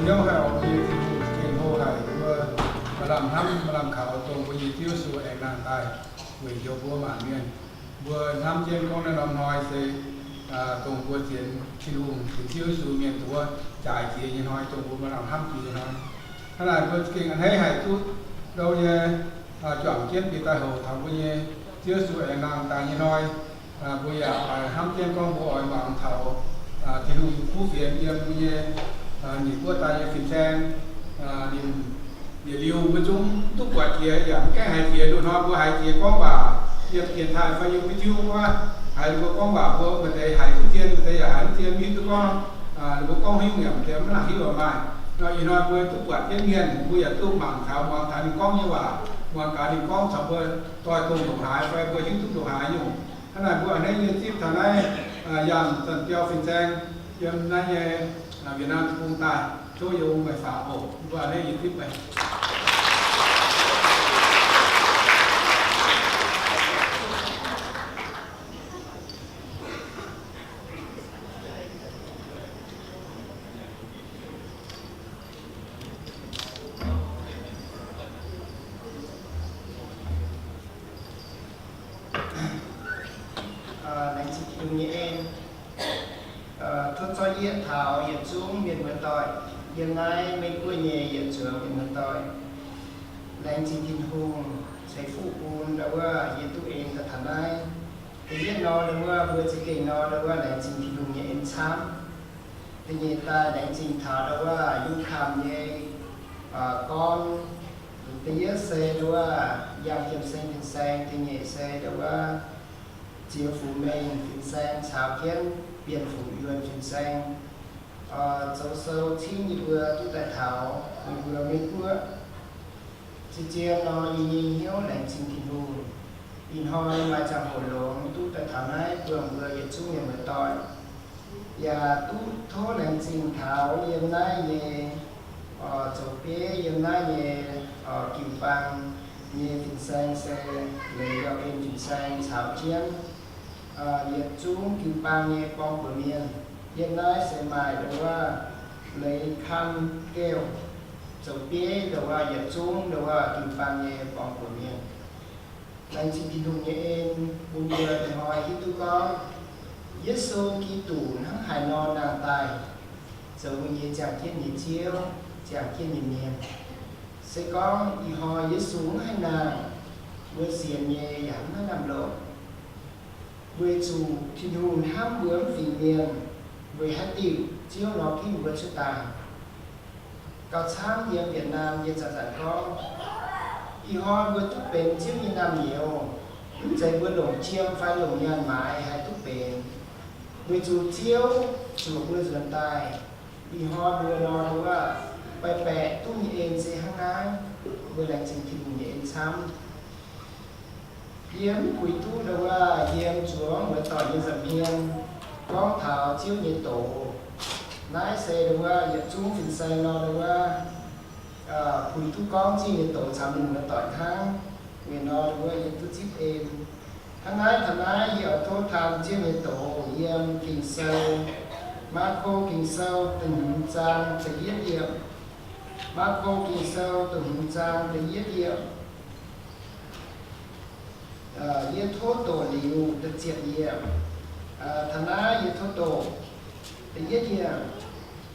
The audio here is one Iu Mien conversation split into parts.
Hnyouv haic oc, yie Tin-Hungh gengh hlo haic mbuo maaih lamh hnamv maaih lamh kaux dongh mbuo nyei Ziouv Yesu aengx nangh daaih weic njoux mbuo maanc mienh. Mbuo hnamv jienv gorngv naaiv norm hnoi se dongh mbuo sienx Tin-Hungh, sienx Ziouv Yesu mienh duqv jaaix jiex nyei hnoi, dongh mbuo maaih lamh hnamv jiex nyei hnoi. Hnangv naaic mbuo gengh a'hneiv haic duqv ndou nyei juangc jienv bieqc daaih hoc taux mbuo nyei Ziouv Yesu aengx nangh daaih nyei hnoi. Mbuo yaac hnamv jienv gorngv mbuo oix mangc taux Tin-Hungh nyei kuv fienx yiem mbuo nyei nyeic buov daaih nyei fin-saeng. Ninh yietc liuz mbuo zungv duqv buatc jiex yaac mv gaengh haiz jiex. Loz-hnoi mbuo haiz jiex gorngv waac yiem dienx taaih fai yiem YouTube wuov, haiz mbuo gorngv waac mbuo maaih deix haiz duqv zien, maaih deix yaac haiz mv zien, mv hiuv duqv gorngv mbuo gorngv haaix nyungc yaac maaih deix mv nangc hiuv maaih. Nor ih hnoi mbuo duqv buatc jienv mienh, mbuo yaac duqv mangc taux, muangx taux ninh gorngv nyei waac, muangx gaax ninh gorngv caux mbuo doix-dongh ndongc haaix fai mbuo hiuv duqv ndongc haaix nyungc. Hnangv naaic mbuo a'hneiv nyei zipv taux naaiv Yangh Zanc Biau fin-saeng yiem naaiv nyei Việt Nam Deic-Bung daaih, tov yie meih faaux oc. Mbuo a'hneiv nyei zipv meih. Laengz zingh Tin-Hungh nyei en. Tov zorqv yieqv taux yietc zungv mienh muoz-doic yiem naaiv Meiv Guoqv nyei yietc zungv mienh muoz-doic. Laengz zingh Tin-Hungh ceix fuqv bun ndau wuov yie duqv en daaih taux naaiv. Da'yietv nor, ndau wuov mbuo za'gengh nor, ndau wuov laengz zingh Tin-Hungh nyei en camv. Da'nyeic daaih laengz zingh taux ndau wuov Yungh Kamx nyei gorn. Da'yietv se ndau wuov Yangh Jiem Seng fin-saeng. Da'nyeic se ndau wuov Ziex Fuc Mengh fin-saeng caux jienv Bienh Fuc Yuonh fin-saeng. Zoux sou cingv yie mbuo duqv daaih taux meih mbuo Meiv Guoqv. Zien-zien nor yie nyei hnyouv laengz zingh Tin-Hungh. Ih hnoi maaih ziangh hoc longx duqv daaih taux naaiv buangh mbuo yietc zungv mienh muoz-doic. Yaac duqv tov laengz zingh taux yiem naaiv nyei zoux bieiv yiem naaiv nyei jiu-baang nyei fin-saeng se Leiz Yau En fin-saeng caux jienv yietc zungv jiu-baang nyei borng-buoc mienh. Yiem naaiv se maaih ndau wuov Leiz Kan Geuh zoux bieiv ndau wuov yietc zungv ndau wuov jiu-baang nyei borng-buoc mienh. Laengz zingh Tin-Hungh nyei en bun mbuo ih hnoi hiuv duqv gorngv Yesu Giduc hnangv haaix nor nangh daaih zoux mbuo nyei ziangh jienv nyei Ziouv, ziangh jienv nyei mienh. Se gorngv ih hnoi Yesu mv haih nangh, mbuo sienx nyei yaac mv haih lamh longc. Weic zuqc Tin-Hungh hnamv mbuo mv fingx mienh, weic haaix diuc Ziouv nor ginv mbuo cuotv daaih. Gauh camv yiem Việt Nam nyei zanc-zanc gorngv, ih hnoi mbuo duqv benx Ziouv nyei naamh nyouz, mv zeiz mbuo longc jiem fai longc nyaanh maaiz haih duqv benx. Weic zuqc Ziouv zuoqc mbuo nzuonx daaih. Ih hnoi mbuo nor ndau wuov baeqc baeqc duqv nyei en se hnangv naaiv. Mbuo laengz zingh Tin-Hungh nyei en camv. Yie mv puix duqv ndau wuov yiem zuangx muoz-doic nyei nza'hmien gorngv taux Ziouv nyei doz. Naaiv se ndau wuov yietc zungv fin-saeng nor ndau wuov puix duqv gorngv Ziouv nyei doz caux mienh muoz-doic hnangv. Weic nor ndau wuov yie duqv zipv en. Hnangv naaiv taux naaiv yie oix tov taan Ziouv nyei doz yiem Ging-Sou, Maako Ging-Sou da'hmz zaang da'yietv yiemc. Maako Ging-Sou da'hmz zaang da'yietv yiemc. Yie tov doqc liuz da'ziepc yiemc. Taux naaiv yie tov doqc. Da'yietv yiemc,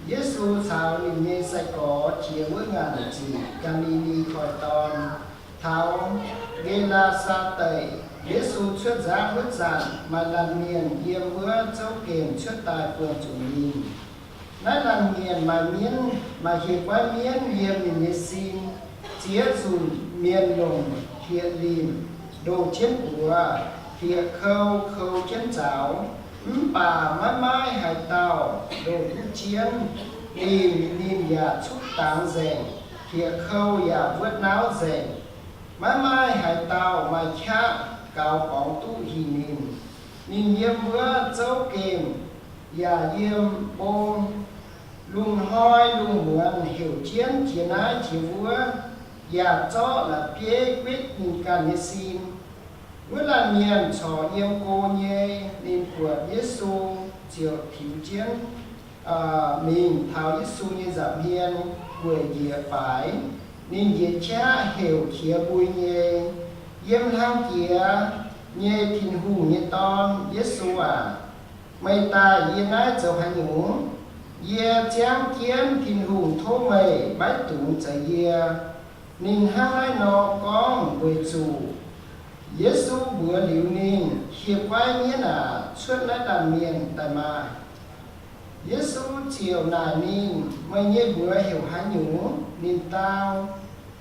Yesu caux ninh nyei sai-gorx jiex wuov ngaanc zuqc Gaa^li^li Koiv-Dorn. Taux Nge^laa^saa Deic, Yesu cuotv nzangv wuov zanc, maaih laanh mienh yiem wuov zouv gemh cuotv daaih buangh zuqc ninh. Naaiv laanh mienh maaih mienv, maaih hieh guaiv mienv yiem ninh nyei sin. Ziex nzunc mienh longc hlieqv-limc ndoh jienv buoz, hlieqv-kou kou jienv zaux, mv baac maiv maaih haaix dauh ndoh duqv jienv. Limc ninh yaac cuqv dangx nzengc, hlieqv-kou yaac wuotv nauv nzengc. Maiv maaih haaix dauh maaih qaqv gaux borngz duqv hingh ninh. Ninh yiem wuov zouv gemh yaac yiem mbong. Lungh hnoi lungh muonz heuc jienv jiex naaiv jiex wuov, yaac zorqv la'bieiv guitv ninh ganh nyei sin. Wuov laanh mienh corc yiem go nyei. Ninh buatc Yesu ziouc tiux jienv mingh taux Yesu nyei nza'hmien weic njiec faix. Ninh njiec qaqv heuc qiex mbui nyei, Yiem hlang jiex nyei Tin-Hungh nyei Dorn, Yesu aac, meih daaih yie naaiv zoux haaix nyungc? Yie ziangv jienv Tin-Hungh tov meih maiv dungx zeix yie. Ninh hnangv naaiv nor gorngv weic zuqc Yesu mbuox liuz ninh, Hieh guaiv mienv aac, cuotv naaiv ndaamv-mienh daaih maah! Yesu ziouc naaic ninh, Meih nyei mbuox heuc haaix nyungc? Ninh dau,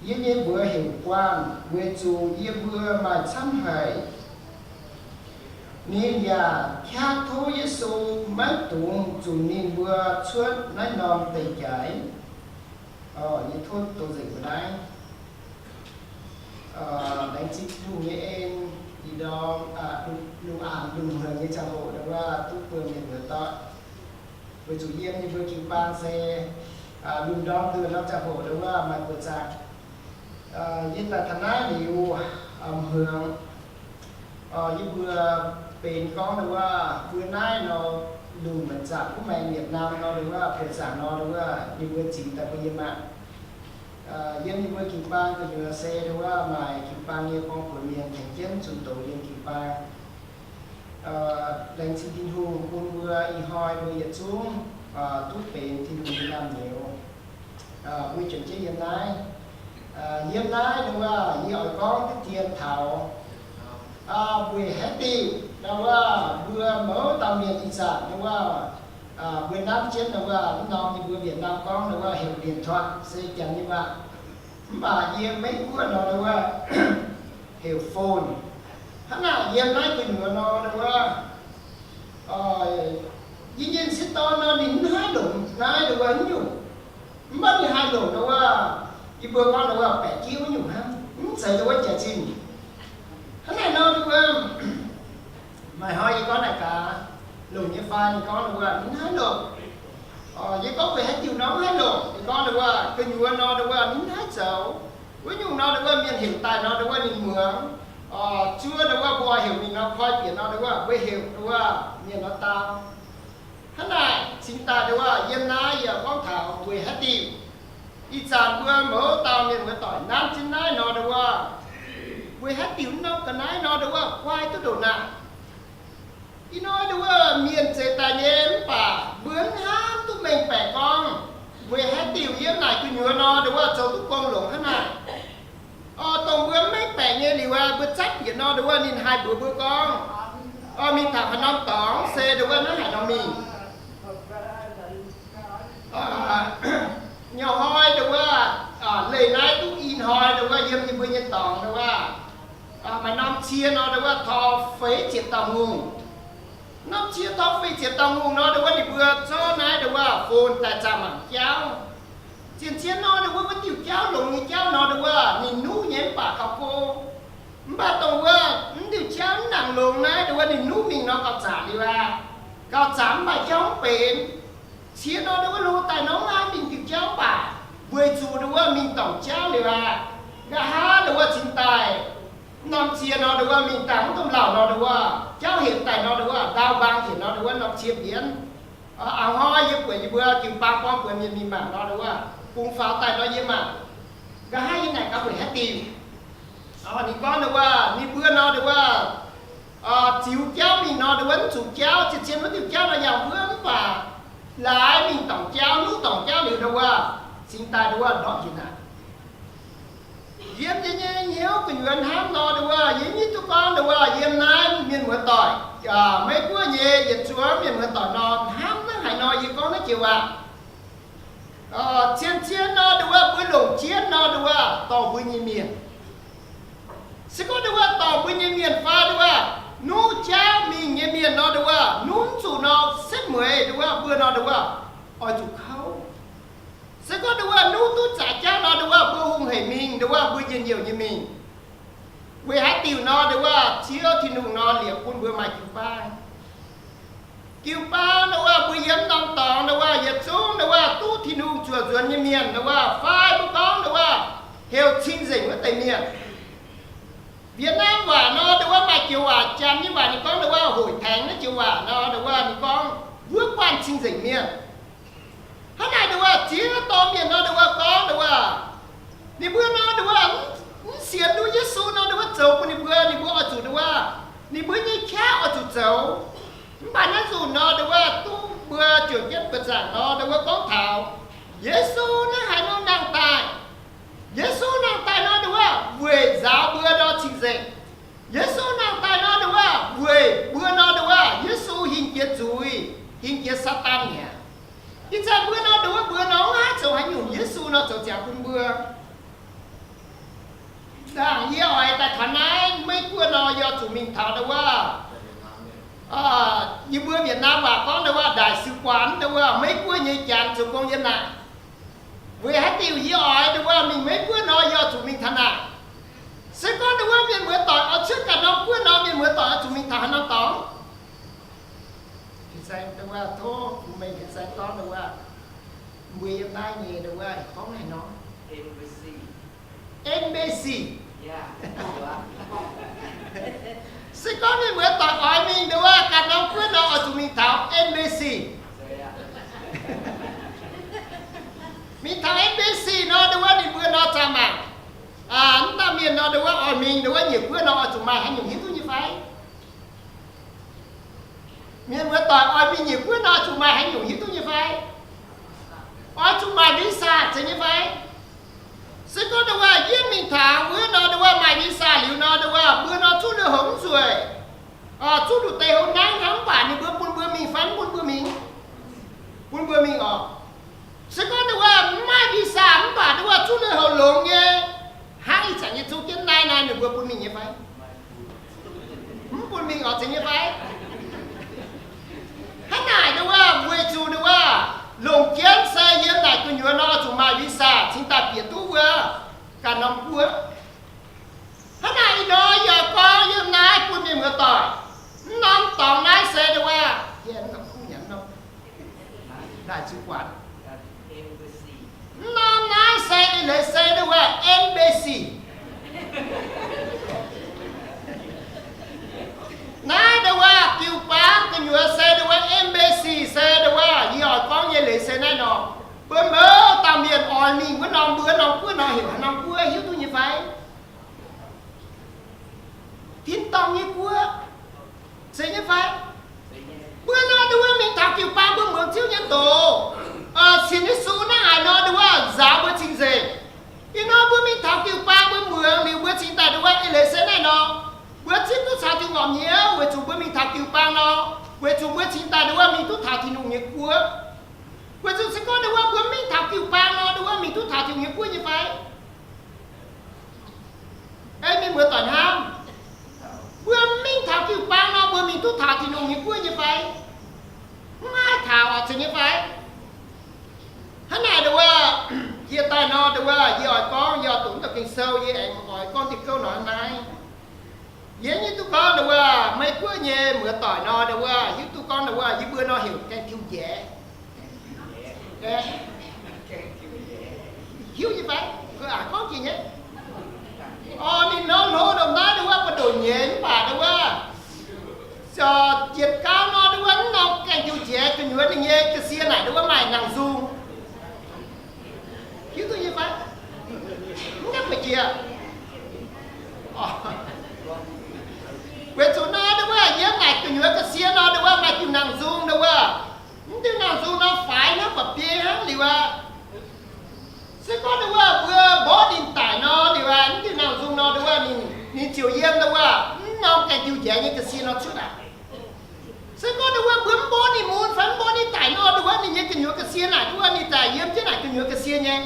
Yie nyei mbuox heuc Guanh, weic zuqc yie mbuo maaih camv haic. Ninh yaac qaqv tov Yesu maiv dungx zunc ninh mbuo cuotv naaiv norm deic-jaaix. Yie tov doh nzengc mbuo naaiv. Laengz zingh Tin-Hungh nyei en, ih ndorm lungh aanx lungh hmuangx nyei ziangh hoc ndau wuov duqv buo mienh muoz-doic. Weic zuqc yiem yie mbuo jiu-baang se lungh ndorm nduoh norm ziangh hoc ndau wuov maaih buoz-zaangc. Yie daaih taux naaiv liuz, hmuangx yie mbuo benx gorngv ndau wuov mbuo naaiv nor, lungh maengc zaangc kuv maengx Việt Nam nor ndau wuov buoz-zaangc nor ndau wuov ninh mbuo zingx daaih bun yie maah. Yiem yie mbuo jiu-baang gu'nyuoz se ndau wuov maaih jiu-baang nyei gorngv buonc mienh tengx jienv zunh doz yiem jiu-baang. Laengz zingh Tin-Hungh bun mbuo ih hnoi mbuo yietc zungv duqv benx Tin-Hungh nyei naamh nyouz. Mbuo juangc jienv yiem naaiv, yiem naaiv ndau wuov yie oix gorngv diqv dien taux weic haaix diuc ndau wuov mbuo mouz dauh mienh ih zanc ndau wuov mbuo nanv jienv ndau wuov mv norm yie mbuo Việt Nam gorngv ndau wuov heuc điện thoại se Janx nyei waac. Mv baac yiem Meiv Guoqv nor ndau wuov heuc phone. Hnangv naaic yiem naaiv gu'nyuoz nor ndau wuov yie nyei m'sieqv dorn nor ninh mv haih longc naaiv ndau wuov haaix nyungc. Mv baac ninh haih longc ndau wuov, yie mbuo gorngv ndau wuov baeqc jienv wuov nyungc hnangv, mv zeiz ndau wuov jaax-zinh. Hnangv naaic nor ndau wuov maaih hnoi yie gorngv naaic gaax, longc nyei fai? Ninh gorngv ndau wuov ninh mv haih longc. Yie gorngv weic haaix diuc nor mv haih longc? Ninh gorngv ndau wuov gu'nyuoz nor ndau wuov ninh mv haih zoux. Wuov nyungc nor ndau wuov mienh heuc daaih nor ndau wuov ninh muangx. Zuov ndau wuov mbuo heuc mingh nor koi bieqc nor ndau wuov mbuo heuc ndau wuov mienh nor dau. Hnangv naaic cingx daaih ndau wuov yiem naaiv yaac gorngv taux weic haaix diuc ih zanc mbuo mouz dauh mienh muoz-doic nanv jienv naaiv nor ndau wuov, weic haaix diuc norm ga'naaiv nor ndau wuov guai duqv ndongc naaic. Ih hnoi ndau wuov mienh zeix daaih nyei mv baac mbuo mv hnamv duqv mengh baeqc gorngv weic haaix diuc yiem naaic gu'nyuoz nor ndau wuov zoux duqv gong longx hnangv naaic. Dongh mbuo mv mengh baeqc nyei liuz aqv, mbuo zatv bieqc nor ndau wuov ninh haih mbuox mbuo gorngv, mingh taux haaix norm dorngx se ndau wuov hnangv haaix nor mingh. Nyei hnoi ndau wuov, leih naaiv duqv i hnoi ndau wuov yiem yie mbuo nyei dorngx ndau wuov, maaih norm cie nor ndau wuov tor feix ziepc dauh ngongh. Norm cie tor feix ziepc dauh ngongh nor ndau wuov ninh mbuo zorqv naaiv ndau wuov phone daaih zaah mangc jauv. Zien-zien nor ndau wuov wuov diuh jauv longx nyei jauv nor ndau wuov ninh nuqv nyei mv baac gauh go. Mv baac dongh wuov mv diuh jauv mv nangc longx naaiv ndau wuov ninh nuqv mingh nor gauh zanc liuz aqv. Gauh zanc mv baac jauv mv benx. Cie nor ndau wuov lo daaih nor mv haih mingh diuh jauv mv baac weic zuqc ndau wuov mingh dorngc jauv liuz aqv. Nqa'haav ndau wuov cingx daaih norm cie nor ndau wuov mingh dangh mv domh lauh nor ndau wuov jauv hepc daaih nor ndau wuov ndau mbaang hepc nor ndau wuov norm cie mbienv. A'hnoi yie buatc yie mbuo jiu-baang gorngv buonc mienh mingh mangc nor ndau wuov bungx faaux daaih nor yie mangc. Nqa'haav yie naaic gaax weic haaix diuc? Ninh gorngv ndau wuov ninh mbuo nor ndau wuov ziux jauv mingh nor ndau wuov mv zuqc jauv, zien-zien wuov diuh jauv nor yaac mbuo mv baac laaix mingh dorngc jauv, nuqv dorngc jauv liuz ndau wuov cingx daaih ndau wuov ndortv njiec naaic. Yiem yie nyei hnyouv gu'nyuoz hnamv nor ndau wuov yie nyitv duqv gorngv ndau wuov yiem naaiv mienh muoz-doic, Meiv Guoqv nyei yietc zungv mienh muoz-doic nor hnamv hnangv haaix nor yie gorngv naaiv joux waac. Zien-zien nor ndau wuov mbuo longc jienv nor ndau wuov dorh mbuo nyei mienh. Se gorngv ndau wuov dorh mbuo nyei mienh fai ndau wuov nuqv jauv mingh nyei mienh nor ndau wuov nuqv mv zuqc nor setv mueiz ndau wuov mbuo nor ndau wuov oix zuqc kouv. Se gorngv ndau wuov nuqv duqv zaqc jauv nor ndau wuov mbuo hungh hec mingh ndau wuov mbuo njien-youh nyei mingh. Weic haaix diuc nor ndau wuov Ziouv Tin-Hungh nor liepc bun mbuo maaih jiu-baang. Jiu-baang ndau wuov mbuo yiem norm dorngx ndau wuov yietc zungv ndau wuov duqv Tin-Hungh zuoqc nzuonx nyei mienh ndau wuov fai mbuo gorngv ndau wuov heuc cing-nzengc wuov deix mienh. Việt Nam waac nor ndau wuov maaih joux waac, Janx nyei waac ninh gorngv ndau wuov hội thánh naaiv joux waac nor ndau wuov ninh gorngv wuov guanh cing-nzengc mienh. ziex dauh mienh nor, nduov wuov gorngv nduov wuov, ninh mbuo nor nduov wuov mv sienx duqv Yesu nor, nduov wuov zoux bun ninh mbuo, ninh mbuo oix zuqc nduov wuov, ninh mbuo nyei qaqv oix zuqc zoux. Mv baac naaiv nzunc nor nduov wuov duqv mbuo juangc jienv buoqc zaangc nor, nduov wuov gorngv taux Yesu naaiv haaix nor nangh daaih. Yesu nangh daaih nor nduov wuov weic nzaaux mbuo nor cing-nzengc. Yesu nangh daaih nor nduov wuov weic mbuo nor nduov wuov Yesu hingh jiex zuiz, hingh jiex Saadaan mi'aqv. Ih zanc mbuo nor nduov wuov mbuo nor mv haih zoux haaix nyungc, Yesu nor zoux ziangx bun mbuo. Ndaangc yie oix daaih taux naaiv Meiv Guoqv nor, yie oix zuqc mingh taux nduov wuov, yie mbuo Việt Nam waac gorngv nduov wuov ndaaic sứ quán nduov wuov Meiv Guoqv nyei janx zoux gong yiem naaic. Weic haaix diuc yie oix nduov wuov mingh Meiv Guoqv nor, yie oix zuqc mingh taux naaic? Se gorngv nduov wuov mienh muoz-doic oix cuotv ganh norm guoqv nor, mienh muoz-doic oix zuqc mingh taux haaix norm dorngx? Tov meih nyei sai gorngv nduov wuov, mbuo yiem naaiv nyei nduov wuov gorngv haaix nor? Embassy. Se gorngv mienh muoz-doic oix mingh nduov wuov ganh norm guoqv nor, oix zuqc mingh taux embassy. Mingh taux embassy nor nduov wuov ninh mbuo nor zaah mangc, mv dauh mienh nor nduov wuov oix mingh nduov wuov nyiec guoqv nor oix zuqc maaih haaix nyungc hiuv duqv nyei fai? Mienh muoz-doic oix mingh nyiec guoqv nor zuqc maaih haaix nyungc hiuv duqv nyei fai? Oix zuqc maaih visa zeiz nyei fai? Se gorngv nduov wuov yie mingh taux wuov nor nduov wuov maaih visa liuz nor nduov wuov mbuo nor zuqv lui-houx mv nzueic, zuqv nduqc deix houv naaiv hnangv, mv baac ninh mbuo bun mbuo mingh fai mv bun mbuo mingh? Bun mbuo mingh oc. Se gorngv nduov wuov mv maaih visa mv baac nduov wuov zuqv lui-houx longx nyei, hnangv ih zanc nyei zungv jienv naaiv naaiv ninh mbuo bun mingh nyei fai? Mv bun mingh oc, zeiz nyei fai? Hnangv naaic nduov wuov weic zuqc nduov wuov longc jienv se yiem naaic gu'nyuoz nor zuqc maaih visa cingx daaih bieqc duqv wuov ganh norm guoqv. Hnangv naaic ih hnoi yie gorngv yiem naaiv bun mienh muoz-doic, mv norm dorngx naaiv se nduov wuov, naaic ziu guanx, mv norm naaiv se eix leiz se nduov wuov embassy. Naaiv nduov wuov diuh baamv gu'nyuoz se nduov wuov embassy se nduov wuov yie oix gorngv nyei leiz se naaiv nor, mbuo mouz dauh mienh oix mingh wuov norm, mbuo norm guoqv nor heuc haaix norm guoqv hiuv duqv nyei fai? Tin-dorngh nyei guoqv, zeiz nyei fai? Mbuo nor nduov wuov mingh taux diuh baamv mbuo muangx Ziouv nyei doz, sienx Yesu naaiv haic nor nduov wuov nzaaux mbuo cing-nzengc. Ih hnoi mbuo mingh taux diuh baamv mbuo muangx liuz mbuo cingx daaih nduov wuov eix leiz se naaiv nor, mbuo zipv duqv caux Tin-Hungh nyei, weic zuqc mbuo mingh taux diuh baamv nor, weic zuqc mbuo cingx daaih nduov wuov mingh duqv taux Tin-Hungh nyei guoqv. Weic zuqc se gorngv nduov wuov mbuo mingh taux diuh baamv nor nduov wuov mingh duqv taux Tin-Hungh nyei guoqv nyei fai? Ei mienh muoz-doic hnamv, mbuo mingh taux diuh baamv nor mbuo mingh duqv taux Tin-Hungh nyei guoqv nyei fai? Mv maaih taux oc, zeiz nyei fai? Hnangv naaic nduov wuov, jiex daaih nor nduov wuov yie oix gorngv, yie oix doqc mv dauh Ging-Sou, yie aengx oix gorngv diuh gouv nor hnangv naaiv. Yie hiuv duqv gorngv nduov wuov Meiv Guoqv nyei muoz-doic nor nduov wuov hiuv duqv gorngv nduov wuov yie mbuo nor heuc gaeng-diuh njaex. Hiuv nyei fai? Gorngv jiex nyei. Orqc, ninh nor hlo ndongc naaiv nduov wuov buoz-ndoqc nyeiz mv baac nduov wuov jietc gau nor nduov wuov mv norm gaeng-diuh njaex gu'nyuoz ninh nyei ga'sie naaic nduov wuov maaih nangh nzung. Hiuv duqv nyei fai? Mv gaengh buatc jiex. Weic zuqc nor nduov wuov yiem naaic gu'nyuoz ga'sie nor nduov wuov maaih diuh nangh nzung nduov wuov. Mv diuh nangh nzung nor faix hnangv ba'biei hnangv liuz aqv. Se gorngv nduov wuov mbuo mborqv ninh daic nor liuz aqv, mv diuh nangh nzung nor nduov wuov ninh, ninh ziouc yiem nduov wuov mv norm gaeng-diuh njaex nyei ga'sie nor cuotv aqv. Se gorngv nduov wuov mbuo mv mborqv ninh mun fai mv mborqv ninh daic nor nduov wuov ninh nyei gu'nyuoz ga'sie naaic nduov wuov ninh daaih yiem jienv naaic gu'nyuoz ga'sie nyei.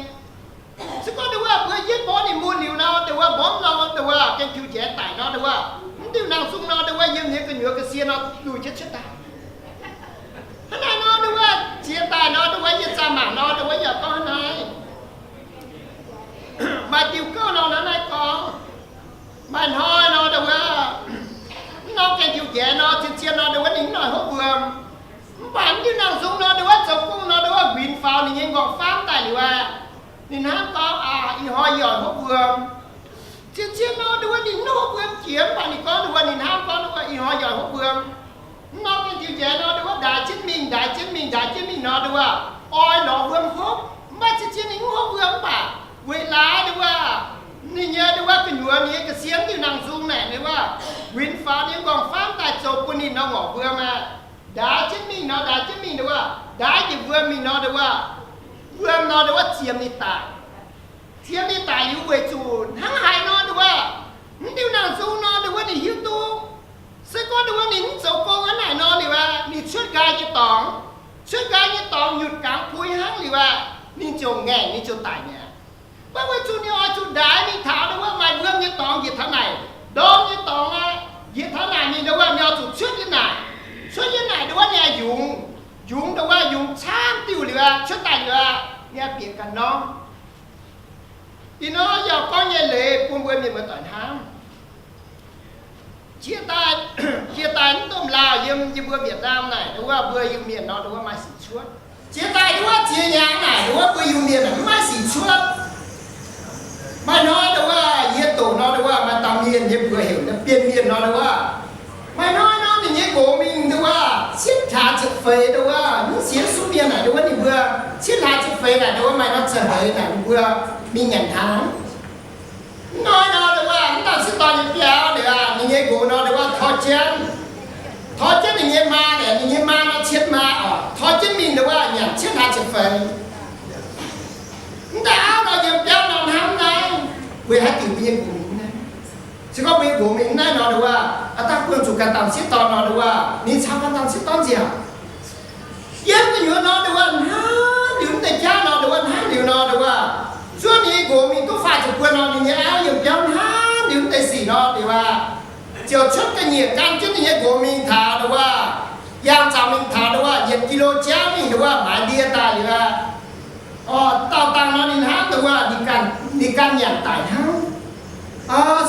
Se gorngv nduov wuov mbuo yietv mborqv ninh mun liuz nor nduov wuov mborqv mv norm nduov wuov gaeng-diuh njaex daic nor nduov wuov, mv diuh nangh nzung nor nduov wuov yiem ninh nyei gu'nyuoz ga'sie nor luih jienv cuotv daaih. Hnangv naaiv nor nduov wuov ziex daaih nor nduov wuov yie zaah mangc nor nduov wuov yie gorngv hnangv naaiv. Maaih diuh gouv nor hnangv naaiv gorngv, maaih hnoi nor nduov wuov, mv norm gaeng-diuh njaex nor zien-zien nor nduov wuov ninh mv noic hopv wuom. Mv baac mv diuh nangh nzung nor nduov wuov zoux gong nor nduov wuov nquinx faaux ninh nyei nqorngv-famv daaih liuz aqv, ninh hnamv gorngv, ih hnoi yie oix hopv wuom. Zien-zien nor nduov wuov ninh mv hopv wuom jiex, mv baac ninh gorngv nduov wuov ninh hnamv gorngv nduov wuov ih hnoi yie oix hopv wuom. Mv norm gaeng-diuh njaex nor nduov wuov ndaix jienv mingh, ndaix jienv mingh, ndaix jienv mingh nor nduov wuov oix lorz wuom hopv. Mv baac zien-zien ninh mv hopv mbuo mv baac weic laaix nduov wuov, ninh nyei nduov wuov gu'nyuoz ninh nyei ga'sie diuh nangh nzung naaic nduov wuov, winx faaux ninh nyei m'nqorngv-famv daaih zoux bun ninh nor ngorc mbuo maah. Ndaix jienv mingh nor, ndaix jienv mingh nduov wuov, ndaix njiec mbuo mingh nor nduov wuov, wuom nor nduov wuov ziemx ninh daic. Ziemx ninh daic liuz weic zuqc hnangv haaix nor nduov wuov, mv diuh nangh nzung nor nduov wuov ninh hiuv duqv. Se gorngv nduov wuov ninh mv zoux gong hnangv naaic nor liuz aqv, ninh cuotv nqaai nyei dorngx, cuotv nqaai nyei dorngx nyutc gangx puix hnangv liuz aqv, ninh ziouc ngaengc, ninh ziouc daic mi'aqv. Mv baac weic zuqc ninh oix zuqc ndaix mingh taux nduov wuov maaih wuom nyei dorngx njiec taux naaic, ndorm nyei dorngx aqv, njiec taux naaic mingh nduov wuov ninh oix zuqc cuotv yiem naaic. Cuotv yiem naaic nduov wuov ninh yungz, yungz nduov wuov yungz camv diuh liuz aqv, cuotv daaih liuz aqv, ninh bieqc ganh norm. Ih hnoi yaac gorngv nyei leiz bun mbuo mienh muoz doic hnamv. Jiex daaih, jiex daaih mv domh laauh yiem, yiem mbuo Việt Nam naaic nduov wuov mbuo Iu-Mienh nor nduov wuov maaih sic cuotv. Jiex daaih nduov wuov ziex hnyangx naaic nduov wuov mbuo Iu-Mienh mv maaih sic cuotv. Maaih hnoi nduov wuov yie doqc nor nduov wuov maaih dauh mienh yie mbuox heuc naaiv Bienh Mienh nor nduov wuov, maaih hnoi nor ninh nyei nqox mingh nduov wuov cietv hlaax ziepc feix nduov wuov, mv sienx sux mienh naaic nduov wuov ninh mbuo cietv hlaax ziepc feix naaic nduov wuov maaih norm za'eix naaic ninh mbuo mingh nyanc hnaangx. Mv hnoi nor nduov wuov mv dauh sieqv dorn nyei biauv liuz aqv, ninh nyei nqox nor nduov wuov tor jienv, tor jienv ninh nyei maa naaic, ninh nyei maa nor cien maa oc, tor jienv mingh nduov wuov nyanc cietv hlaax ziepc feix. Mv dauh auv nor yiem biauv nor hnamv naaiv, weic haaix diuc mbuo nyei nqox mingh naaiv? Se gorngv mbuo nyei nqox mingh naaiv nor nduov wuov, aa dangh buonv zuqc ganh dauh sieqv dorn nor nduov wuov, ninh caux ganh dauh sieqv dorn nziaauc. Yiem gu'nyuoz nor nduov wuov hnamv liuz mv deix jauv nor nduov wuov hnamv liuz nor nduov wuov, zuov ninh nyei nqox mingh duqv faah ziepc buonc nor, ninh nyei auv yiem biauv hnamv liuz mv deix sic nor liuz aqv, ziouc cuotv ga'nyiec gan jienv ninh nyei nqox mingh taux nduov wuov, yangh zaux mingh taux nduov wuov yietc gi lo jauv mingh nduov wuov maaiz ndie daaih liuz aqv. Orqc, dauh dangh nor ninh hnamv nduov wuov ninh ganh, ninh ganh nyanc daic hnangv.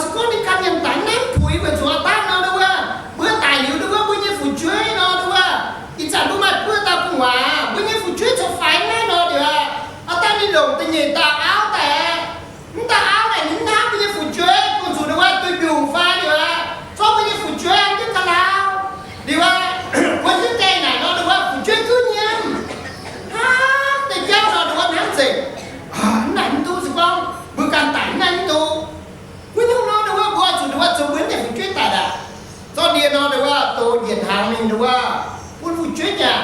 Se gorngv ninh ganh nyanc daic naaiv mv puix weic zuqc aa dangh nor nduov wuov mbuo daic liuz nduov wuov mbuo nyei fu'jueiv nor nduov wuov, ih zanc mbuo maaih buo dauh gu'nguaaz, mbuo nyei fu'jueiv zoux faix naaiv nor liuz aqv, aa dangh ninh longc da'nyeic dauh auv daaih. Mv dauh auv naaic ninh mv hnamv mbuo nyei fu'jueiv, bun zuqc nduov wuov duih mbiungc fai liuz aqv, zorqv mbuo nyei fu'jueiv an jienv ga'lau. Liuz aqv, mbuo hiuv deix naaic nor nduov wuov fu'jueiv duqv nyiemv. Hnamv deix jauv nor nduov wuov hnamv nzengc. Mv naaic mv duqv, se gorngv mbuo ganh daic mv naaic mv duqv. Wuov nyungc nor nduov wuov mbuo zuqc nduov wuov zoux mbuo deix fu'jueiv daic aqv. Zorqv ndie nor nduov wuov dox njiec hnaangx mingh nduov wuov bun fu'jueiv nyanc.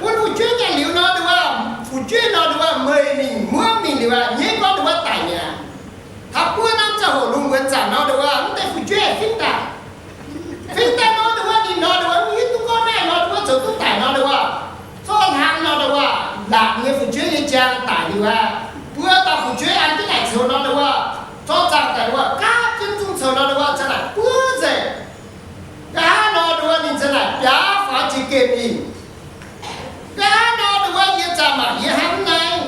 Bun fu'jueiv nyanc liuz nor nduov wuov, fu'jueiv nor nduov wuov meih mingh muangv mingh liuz aqv, nyei gorngv nduov wuov daic mi'aqv. Taux buo norm ziangh hoc lungh muonz zanc nor nduov wuov mv deix fu'jueiv fingx daaih. Fingx daaih nor nduov wuov ninh nor nduov wuov mv hiuv duqv gorngv naaiv nor nduov wuov zoux duqv daic nor nduov wuov, zorqv hlang nor nduov wuov laatc nyei fu'jueiv nyei jaang daic liuz aqv, buo dauh fu'jueiv an jienv naaic coux nor nduov wuov, zorqv zaangh daaih nduov wuov gaapv jienv zungv coux nor nduov wuov zanc naaic buov nzengc. Nqa'haav nor nduov wuov ninh zanc naaic biaux faaux jiex gemh mingh. Nqa'haav nor nduov wuov yie zanc mangc yie hnamv naaiv.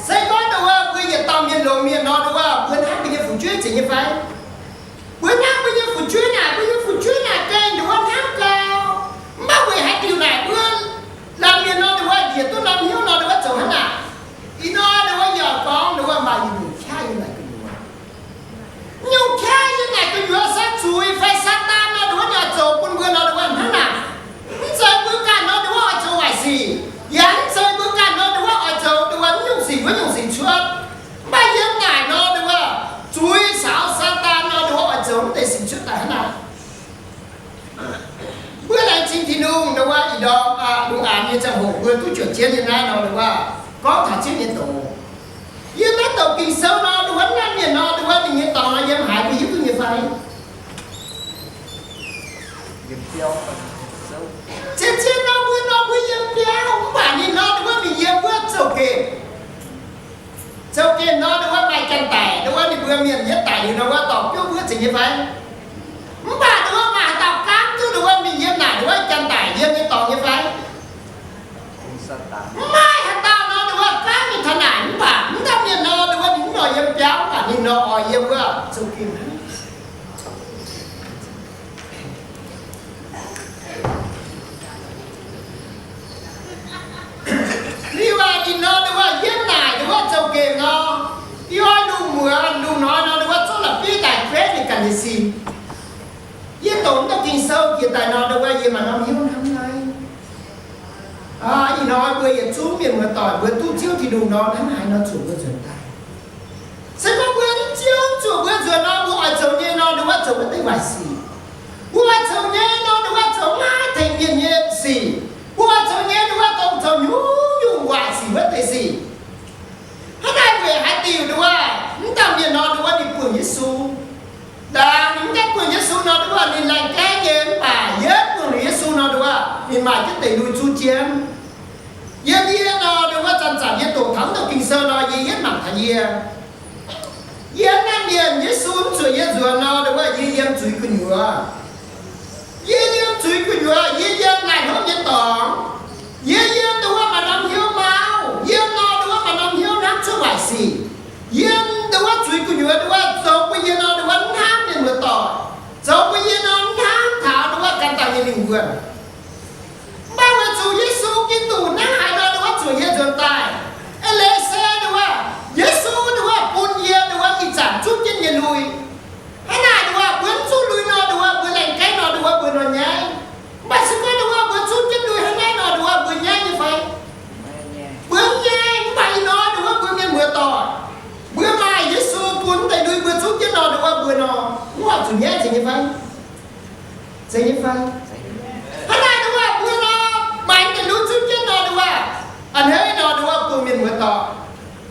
Se gorngv nduov wuov mbuo yietc dauh mienh longx mienh nor nduov wuov mbuo hnamv mbuo nyei fu'jueiv zeiz nyei fai? Mbuo hnamv mbuo nyei fu'jueiv naaic, mbuo nyei fu'jueiv naaic gengh nduov wuov hnamv gau. Mv baac weic haaix diuc naaic mbuo laanh mienh nor nduov wuov njiec duqv norm hnyouv nor nduov wuov zoux hnangv naaic? Ih hnoi nduov wuov yaac gorngv nduov wuov maaih nyungc qaqv yiem naaic gu'nyuoz. Nyungc qaqv yiem naaic gu'nyuoz se zuiz fai Saadaan nor nduov wuov ninh oix zoux bun mbuo nor nduov wuov hnangv naaic. Mv zeiz mbuo ganh nor nduov wuov oix zoux waaic sic, yaac mv zeiz mbuo ganh nor nduov wuov oix zoux nduov wuov mv nyungc sic wuov nyungc sic cuotv. Mv baac yiem naaic nor nduov wuov zuiz saaux Saadaan nor nduov wuov oix zoux mv deix sic cuotv daaih hnangv naaic. Mbuo laengz zingh Tin-Hungh nduov wuov ih ndorm lungh aanx nyei ziangh hoc mbuo duqv juoqc jienv nyei naaiv nor nduov wuov gorngv taux jienv nyei doz. Yiem naaiv douc Ging-Sou nor nduov wuov naaiv mienh nor nduov wuov ninh nyei dorngx nor yiem haaix mbuo hiuv duqv nyei fai? Zien-zien nor mbuo nor mbuo yiem biauv, mv baac ninh nor nduov wuov mingh yiem wuov zouv gemh. Zouv gemh nor nduov wuov maaih janx-daic nduov wuov ninh mbuo mienh yietv daic liuz nor wuov dorh biouv wuov zeiz nyei fai? Mv baac nduov wuov maaih haaix dauh gaamv duqv nduov wuov mingh yiem naaic nduov wuov janx-daic yiem nyei dorngx nyei fai? Mv maaih haaix dauh nor nduov wuov gaamv mingh taux naaic, mv baac mv dauh mienh nor nduov wuov ninh mv nor yiem biauv, mv baac ninh nor oix yiem wuov zouv gemh. Liuz aqv, ninh nor nduov wuov yiem naaic nduov wuov zouv gemh nor, yie oix lungh muonz lungh hnoi nor nduov wuov zorqv la'bieiv daaih guetv ninh ganh nyei sin. Yie doqc mv dauh Ging-Sou jiex daaih nor nduov wuov yie maaih norm hnyouv hnamv naaiv. hnoi mbuo yietc zungv mienh muoz-doic mbuo duqv Ziouv Tin-Hungh nor, hnangv haaix nor zuoqc mbuo nzuonx daaih? Se gorngv mbuo mv Ziouv zuoqc mbuo nzuonx nor, mbuo oix zoux nyei nor, nduov wuov zoux wuov deix waaic sic. Mbuo oix zoux nyei nor, nduov wuov zoux maiv tengx mienh nyei sic. Mbuo oix zoux nyei nduov wuov dongh zoux nyungc-nyungc waaic sic wuov deix sic. Hnangv naaic weic haaix diuc nduov wuov, mv dauh mienh nor nduov wuov ninh buangh Yesu. Ndaangc ninh mv gaengh buangh Yesu nor nduov wuov ninh laengh gaengh nyei, mv baac yietv buangh liuz Yesu nor nduov wuov ninh maaih jienv deic-lui zuqv jienv. Yie, yie nor nduov wuov zanc-zanc yie doqc taux mv deix Ging-Sou nor, yie yietv mangc taux yie. Yie naaiv mienh Yesu mv zuoqc yie nzuonx nor nduov wuov yie yiem zuiz gu'nyuoz. Yie yiem zuiz gu'nyuoz, yie yiem naaic hnangv nyei dorngx. Yie yiem nduov wuov maaih norm hnyouv mauv, yiem nor nduov wuov maaih norm hnyouv hnamv cuotv waaic sic. Yiem nduov wuov zuiz gu'nyuoz nduov wuov zoux bun yie nor nduov wuov hnamv mienh muoz-doic, zoux bun yie nor hnamv taux nduov wuov ganh dauh nyei lingh wuonh. Mv baac weic zuqc Yesu Giduc hnangv haaix nor nduov wuov zuqc yie nzuonx daaih, eix leiz se nduov wuov Yesu nduov wuov bun yie nduov wuov ih zanc zuqv jienv nyei lui. Hnangv naaic nduov wuov mbuo mv zuqv lui nor nduov wuov mbuo laengh gaengh nor nduov wuov mbuo nor nyaiv. Mv baac se gorngv nduov wuov mbuo zuqv jienv lui hnangv naaiv nor nduov wuov mbuo nyaiv nyei fai? Mbuo mv nyaiv. Mv baac ih hnoi nduov wuov mbuo mienh muoz-doic, mbuo maaih Yesu bun deix lui mbuo zuqv jienv nor nduov wuov mbuo nor, mv horpc zuqc nyaiv, zeiz nyei fai? Zeiz nyei fai? Hnangv naaic nduov wuov mbuo nor, maaih deix lui zuqv jienv nor nduov wuov, a'hneiv nor nduov wuov bun mienh muoz-doic,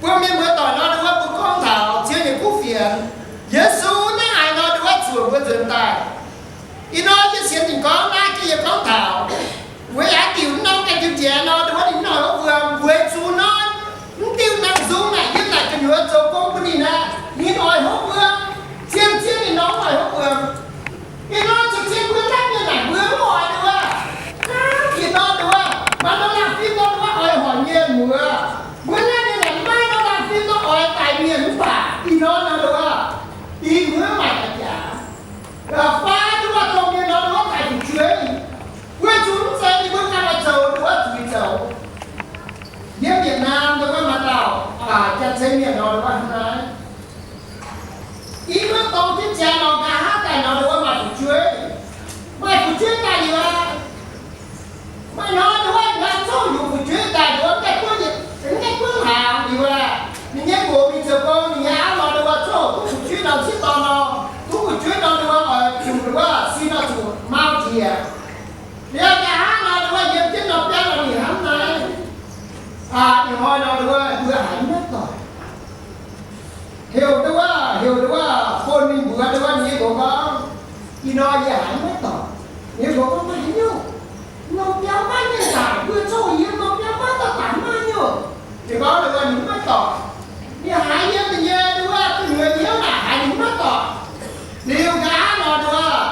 bun mienh muoz-doic nor nduov wuov mbuo gorngv taux Ziouv nyei kuv fienx, Yesu hnangv haaix nor nduov wuov zuoqc mbuo nzuonx daaih. Ih hnoi yie sienx ninh gorngv naaiv, yie gorngv taux weic haaix diuc norm ganh jiu nziez nor nduov wuov ninh mv oix hopv wuom, weic zuqc nor mv diuh nangh nzung naaic yiem naaic gu'nyuoz zoux gong bun ninh aqv, ninh oix hopv wuom. Zien-zien ninh nor mv oix hopv wuom. Ih hnoi cien-cien mbuo naaiv mienh naaic mbuo mv oix nduov wuov, naaiv yietc norm nduov wuov, maaih norm laangh fim nor nduov wuov oix hoic mienh muoz. Mbuo naaiv mienh naaic maiv norm laangh fim nor oix daic mienh mv baac ih hnoi nor nduov wuov, ih muoz maaih daaih jaax. Fai nduov wuov domh mienh nor nduov wuov daic fu'jueiv, weic zuqc mv zeiz ninh mbuo ganh oix zoux nduov wuov zuqc zoux. Yiem Yietc Naamh nduov wuov maaih dauh jaax-zeix mienh nor nduov wuov hnangv naaiv. Yie mbuo dorng jienv jaax nor, nqa'haav daaih nor nduov wuov maaih fu'jueiv, maaih fu'jueiv daaih liuz aqv. Maaih nor nduov wuov ninh zorqv nyungc fu'jueiv daaih nduov wuov mv gaengh buangv, mv gaengh buangv hnaangx liuz aqv. Ninh nyei nqox mingh zoux gong, ninh nyei auv nor nduov wuov zorqv duqv fu'jueiv nor ciev dorn nor, duqv fu'jueiv nor nduov wuov oix zuqc nduov wuov sin nor zuqc mauv njiec. Liuz nqa'haav nor nduov wuov yiem jienv norm biauv nor ninh hnamv naaiv, ih hnoi nor nduov wuov mbuo haiz maiv doic. Heuc nduov wuov, heuc nduov wuov bun ninh mbuox nduov wuov ninh nyei nqox gorngv, ih hnoi yie haiz maiv doic. Ninh nyei nqox gorngv, Maiv haaix nyungc. Norm biauv maiv mienh zaangc, mbuo zorqv yiem norm biauv maiv dauh daic, maiv haaix nyungc. Ninh gorngv nduov wuov ninh maiv doic. Ninh haiz yiem ninh nyei nduov wuov gu'nyuoz hnyouv naaic haiz ninh maiv doic. Liuz nqa'haav nor nduov wuov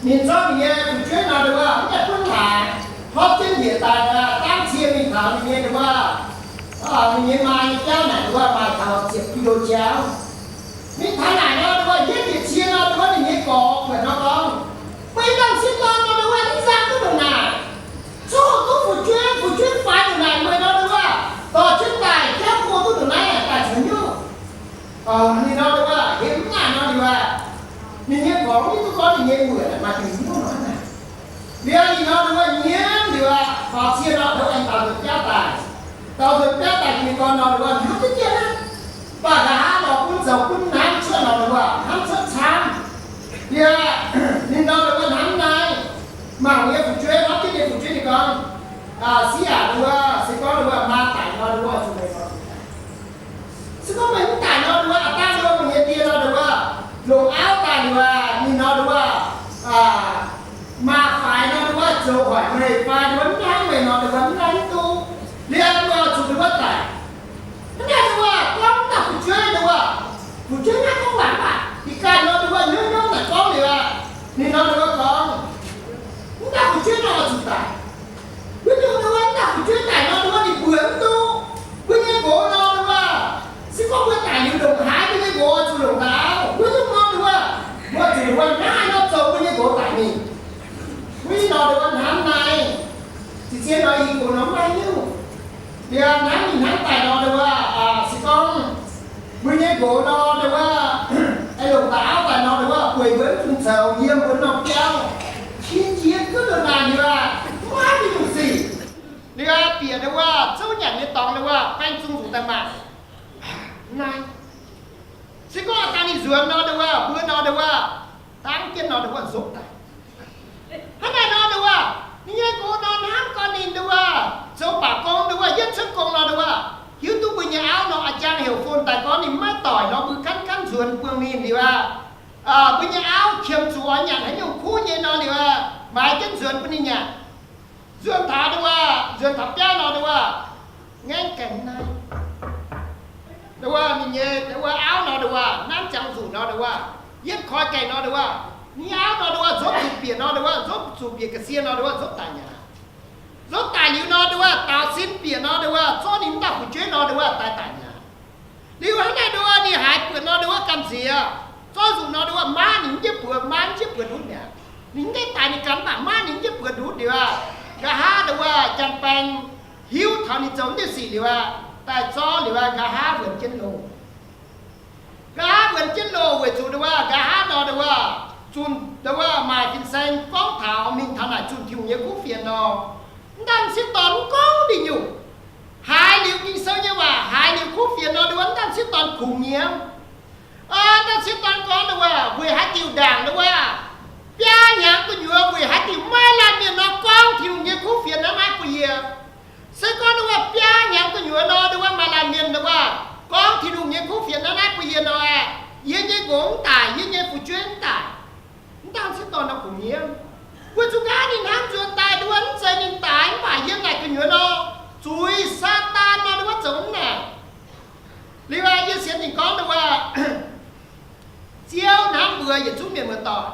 ninh zorqv ninh nyei fu'jueiv nor nduov wuov mv gaengh buangv hnaangx, hnopv jienv njiec daaih, dangv cie mingh taux ninh nyei nduov wuov, ninh nyei maa nyei biauv naaic nduov wuov maaih taux ziepc kilo jauv. Mingh taux naaic nor nduov wuov yietv njiec cie nor nduov wuov ninh nyei gorx buatc nor gorngv, Meih dauh m'sieqv dorn nor nduov wuov mv nzangc duqv ndongc naaic. Zorqv duqv fu'jueiv, fu'jueiv faix ndongc naaic, meih nor nduov wuov dorh jienv daaih jauv go duqv ndongc naaiv daaih caux hnyouv. Ninh nor nduov wuov hemx mv naaic nor liuz aqv, ninh nyei gorx mv hiuv duqv gorngv ninh nyei muoc maaih diuc hnyouv nor hnangv naaic. Liuz ninh nor nduov wuov nyiemv liuz aqv, faaux cie nor nduov wuov aengx daaux nzuonx biauv daaih. Daaux nzuonx biauv daaih, ninh nyei gorn nor nduov wuov hnamv jienv jienv aqv. Mv baac nqa'haav nor gunv zoux gunv hnamv cuotv nor nduov wuov hnamv cuotv camv. Liuz ninh nor nduov wuov hnamv naaiv, mangc nyei fu'jueiv, hnamv jienv nyei fu'jueiv ninh gorngv, Sieqv aac, nduov wuov se gorngv nduov wuov maa daic nor nduov wuov zuqc meih nor zuqc daic. Se gorngv meih mv daic nor nduov wuov, aa dangh nduov wuov meih nyei die nor nduov wuov longc auv daaih nduov wuov, ninh nor nduov wuov maa faix nor nduov wuov zoux hoic meih fai nduov wuov mv hnamv meih nor nduov wuov mv hnamv duqv. Liuz meih oix zuqc nduov wuov daic. Hnangv naaic nduov wuov gorngv mv dauh fu'jueiv nduov wuov, fu'jueiv naaiv gorngv waac mv baac ih ganh nor nduov wuov hnyouv hnyouv daaih gorngv liuz aqv, ninh nor nduov wuov gorngv, mv dauh fu'jueiv nor oix zuqc daic. Wuov nyungc nduov wuov mv dauh fu'jueiv daic nor nduov wuov ninh mbuox mv duqv. Mbuo nyei nqox nor nduov wuov, se gorngv mbuo daic liuz ndongc haaix, mbuo nyei nqox oix zuqc longc daaih auv. Wuov nyungc nor nduov wuov, mbuo zuqc nduov wuov naaiv nor zoux mbuo nyei nqox daic mingh. Wuov nyungc nor nduov wuov hnamv naaiv, ziqc zien nor yie nqox nor mv maaih hnyouv. Liuz hnamv mingh hnamv daaih nor nduov wuov, se gorngv mbuo nyei nqox nor nduov wuov, aengx longc daaih auv daaih nor nduov wuov, bueix mbuo mv bung zoux, yiem mbuo norm biauv, yie jiex duqv ndongc naaic liuz aqv, mv maaih haaix nyungc sic. Liuz aqv, dorngx ndongc wuov, baeng zung zuqc daaih maah. Naaiv se gorngv dangh ninh nzuonx nor ndongc wuov, mbuo nor ndongc wuov, dangv jienv nor ndongc wuov nzopv daaih. Hnangv naaic nor ndongc wuov, ninh nyei nqox nor hnamv gorn ninh ndongc wuov, zoux baac gong ndongc wuov, yietv cuotv gong nor ndongc wuov, hiuv duqv mbuo nyei auv nor a'jang heuc fon daaih gorngv ninh maiv doic nor, mbuo ganv ganv nzuonx buangh ninh liuz aqv. Mbuo nyei auv qiemx zuqc oix nyanc haaix nyungc kuv nyei nor liuz aqv, maaiz jienv nzuonx bun ninh nyanc. Nzuonx taux ndongc wuov, nzuonx taux biauv nor ndongc wuov, ngaengv gaengh naaiv. Ndongc wuov ninh nyei ndongc wuov auv nor ndongc wuov, nanv ziangx nzuqc nor ndongc wuov, yietv koi gaengh nor ndongc wuov, ninh auv nor ndongc wuov, nzopv zuqc bieqc nor ndongc wuov, nzopv zuqc bieqc ga'sie nor ndongc wuov, nzopv daic mi'aqv. Nzopv daic liuz nor ndongc wuov, daaux sin bieqc nor ndongc wuov, zorqv ninh dauh fu'jueiv nor ndongc wuov, daaih daic mi'aqv. Liuz hnangv naaiv ndongc wuov, ninh haiz buatc nor ndongc wuov gamh nziex, zorqv nzuqc nor ndongc wuov, maanv ninh mv jienv buoz, maanv mv jienv buoz ndutv mi'aqv. Ninh mv gaengh daic ninh ganh mv baac maanv ninh mv jienv buoz ndutv liuz aqv, nqa'haav ndongc wuov, janx-baeng hiuv taux ninh zoux wuov nyei sic liuz aqv, daaih zorqv liuz aqv, nqa'haav wuonx jienv loh. Nqa'haav wuonx jienv loh weic zuqc ndongc wuov, nqa'haav nor ndongc wuov, zunh ndongc wuov maaih fin-saeng gorngv taux mingh taux naaic zunh Tin-Hungh nyei kuv fienx nor, mv dangh sieqv dorn mv gorngv ndih nyungc. Haiz liuz Ging-Sou nyei waac, haiz liuz kuv fienx nor ndongc wuov, mv dangh sieqv dorn kungx nyiemv. Mv dangh sieqv dorn gorngv ndongc wuov, weic haaix diuc ndaangc ndongc wuov, biaa hnyangx gu'nyuoz weic haaix diuc maiv laanh mienh nor gorngv Tin-Hungh nyei kuv fienx naaiv maiv bun yie. Se gorngv ndongc wuov biaa hnyangx gu'nyuoz nor ndongc wuov maaih laanh mienh ndongc wuov gorngv Tin-Hungh nyei kuv fienx naaiv maiv bun yie nor aeqv, yie nyei nqox mv daic, yie nyei fu'jueiv mv daic. Mv dangh sieqv dorn nor kungx nyiemv. Weic zuqc nqa'haav ninh hnamv nzuonx daaih ndongc wuov mv zeiz ninh daic mv baac yiem naaic gu'nyuoz nor, zuiz Saadaan nor ndongc wuov zoux mv naaic. Liuz aqv, yie sienx ninh gorngv ndongc wuov, Ziouv hnamv mbuo yietc zungv mienh muoz-doic.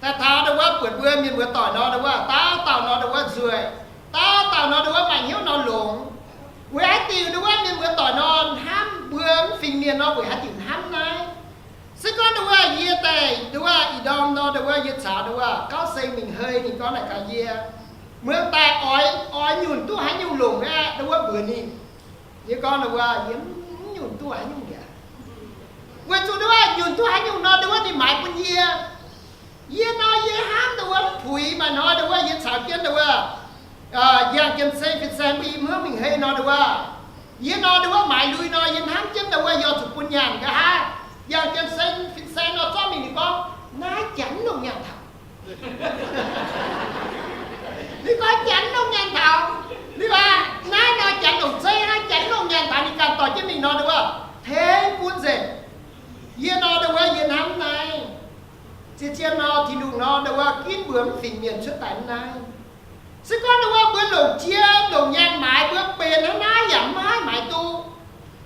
Daaih taux ndongc wuov buatc mbuo mienh muoz-doic nor ndongc wuov, dauh dauh nor ndongc wuov nzueic, dauh dauh nor ndongc wuov maaih hnyouv nor longx. Weic haaix diuc ndongc wuov mienh muoz-doic nor hnamv mbuo mv fingx mienh nor, weic haaix diuc hnamv naaiv? Se gorngv ndongc wuov yie daaih ndongc wuov ih ndorm nor ndongc wuov yie caux ndongc wuov gauv seng mingh hei, ninh gorngv naaic gaax yie, muoz-daaih oix, oix nyunc duqv haaix nyungc longc aqv, ndongc wuov mbuox ninh. Yie gorngv ndongc wuov, yie mv nyunc duqv haaix nyungc mi'aqv. Weic zuqc ndongc wuov nyunc duqv haaix nyungc nor ndongc wuov ninh maaiz bun yie. Yie nor yie hnamv ndongc wuov mv puix maaih hnoi ndongc wuov yie caux jienv ndongc wuov, yangh Janx-Saeng fin-saeng mbuo i hmuangv mingh hei nor ndongc wuov, yie nor ndongc wuov maaiz lui nor yie hnamv jienv ndongc wuov yie oix zuqc bun nyaanh nqa'haav. Yangh Janx-Saeng fin-saeng nor zorqv mingh ninh gorngv, naaiv Janx mv longc nyaanh taux. Ninh gorngv Janx mv longc nyaanh taux. Ninh gorngv naaiv nor Janx longc zeiv hnangv, Janx mv longc nyaanh taux. Ninh ganh dorh jienv mingh nor ndongc wuov, tengx bun nzengc. Yie nor ndongc wuov yie hnamv naaiv. Zien-zien nor Tin-Hungh nor ndongc wuov ginv mbuo mv fingx mienh cuotv daaih mv naaiv. Se gorngv ndongc wuov mbuo longc jiem longc nyaanh maaiz mbuo benx hnangv naaiv yaac mv haih maaiz duqv.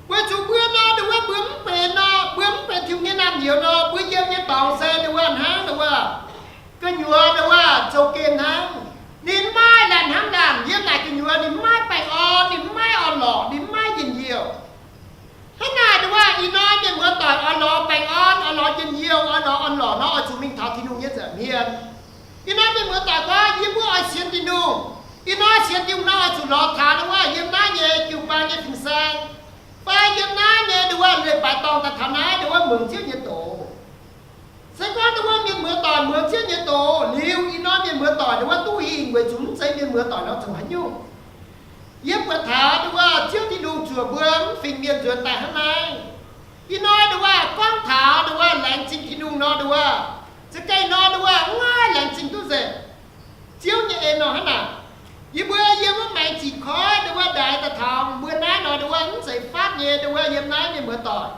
Weic zuqc mbuo nor ndongc wuov mbuo mv benx nor, mbuo mv benx Tin-Hungh nyei naamh nyouz nor, mbuo yiem nyei dorngx se ndongc wuov hnangv ndongc wuov gu'nyuoz ndongc wuov zoux gemh hnangv. Ninh mv maaih laanh hnamv laanh, yiem naaic gu'nyuoz ninh mv maaih baengh orn, ninh mv maaih orn-lorqc, ninh mv maaih njien-youh. Hnangv naaic ndongc wuov ih hnoi mienh muoz-doic oix lorz baengh orn, oix lorz njien-youh, oix lorz orn-lorqc nor, oix zuqc mingh taux Tin-Hungh nyei nza'hmien. Ih hnoi mienh muoz-doic gorngv, yie mbuo oix sienx Tin-Hungh. Ih hnoi sienx Tin-Hungh nor oix zuqc lorz taux ndongc wuov yiem naaiv nyei jiu-baang nyei fin-saeng, fai yiem naaiv nyei ndongc wuov leiz-baaix dorngh daaih taux naaiv ndongc wuov muangx Ziouv nyei doz. Se gorngv ndongc wuov mienh muoz-doic muangx Ziouv nyei doz liuz, ih hnoi mienh muoz-doic ndongc wuov duqv hingh weic zuqc mv zeiz mienh muoz-doic nor zoux haaix nyungc. Yie buatc taux ndongc wuov Ziouv Tin-Hungh zuoqc mbuo mv fingx mienh nzuonx daaih hnangv naaiv. Ih hnoi ndongc wuov gorngv taux ndongc wuov laengz zingh Tin-Hungh nor ndongc wuov, za'gengh nor ndongc wuov mv maaih laengz zingh duqv nzengc. Ziouv nyei en nor hnangv naaic. Yie mbuo yiem wuov maengx ziqc koiv ndongc wuov ndaix daaih taux mbuo naaiv nor ndongc wuov mv zeiz fatv nyei ndongc wuov yiem naaiv mienh muoz-doic.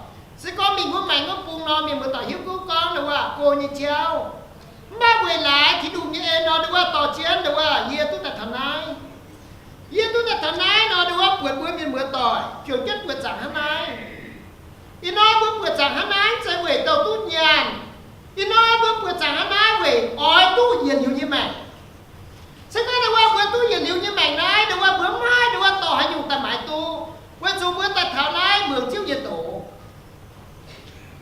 Se gorngv mingh wuov maengx wuov bung nor mienh muoz-doic hiuv duqv gorngv ndongc wuov go nyei jauv. Mv baac weic laaix Tin-Hungh nyei en nor ndongc wuov dorh jienv ndongc wuov yie duqv daaih taux naaiv. Yie duqv daaih taux naaiv nor ndongc wuov buatc mbuo mienh muoz-doic ziouc jienv buoqc zaangc hnangv naaiv. Ih hnoi mbuo buoqc zaangc hnangv naaiv mv zeiz weic douh duqv nyaanh. Ih hnoi mbuo buoqc zaangc hnangv naaiv weic oix duqv yietc liuz nyei maengc. Se gorngv ndongc wuov mbuo duqv yietc liuz nyei maengc naaiv, ndongc wuov mbuo mv maaih ndongc wuov dorh haaix nyungc daaih maaiz duqv, weic zuqc mbuo daaih taux naaiv muangx Ziouv nyei doz.